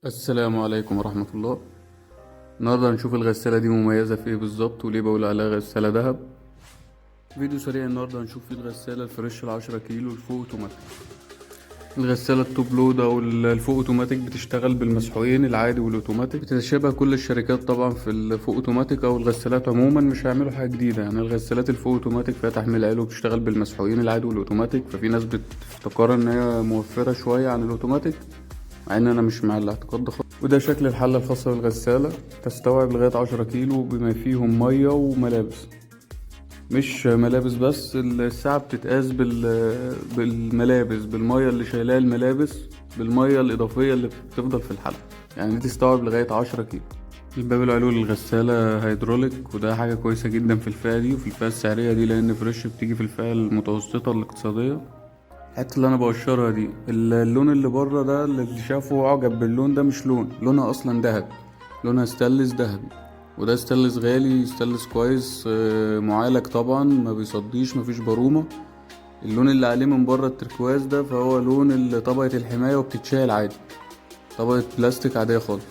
السلام عليكم ورحمة الله. النهاردة هنشوف الغسالة دي مميزة في ايه بالظبط وليه بقول عليها غسالة ذهب. فيديو سريع النهاردة هنشوف فيه الغسالة الفريش 10 كيلو الفوق اوتوماتيك. الغسالة ال top load او الفوق اوتوماتيك بتشتغل بالمسحوقين العادي والاوتوماتيك. بتتشابه كل الشركات طبعا في الفوق اوتوماتيك او الغسالات عموما، مش هيعملوا حاجة جديدة. يعني الغسالات الفوق اوتوماتيك فيها تحميل عالي وبتشتغل بالمسحوقين العادي والاوتوماتيك، ففي ناس بتفتكر ان هي موفرة شوية عن الاوتوماتيك، مع ان انا مش مع الاعتقاد ده خالص. وده شكل الحلة الخاصة بالغسالة، تستوعب لغاية 10 كيلو بما فيهم مية وملابس. مش ملابس بس، الساعة بتتقاس بالملابس، بالمية اللي شايلاها الملابس، بالمية الإضافية اللي بتفضل في الحلة. يعني دي تستوعب لغاية 10 كيلو. الباب العلوي للغسالة هيدروليك، وده حاجة كويسة جدا في الفئة دي وفي الفئة السعرية دي، لأن فريش بتيجي في الفئة المتوسطة الاقتصادية. الحتة اللي أنا بقشرها دي، اللون اللي بره ده اللي شافه عجب باللون ده، مش لون، لونها أصلا ذهبي، لونها ستانلس ذهبي، وده ستانلس غالي، ستانلس كويس، معالج طبعا، ما بيصديش، مفيش برومة. اللون اللي عليه من بره التركواز ده فهو لون طبقة الحماية، وبتتشال عادي، طبقة بلاستيك عادية خالص.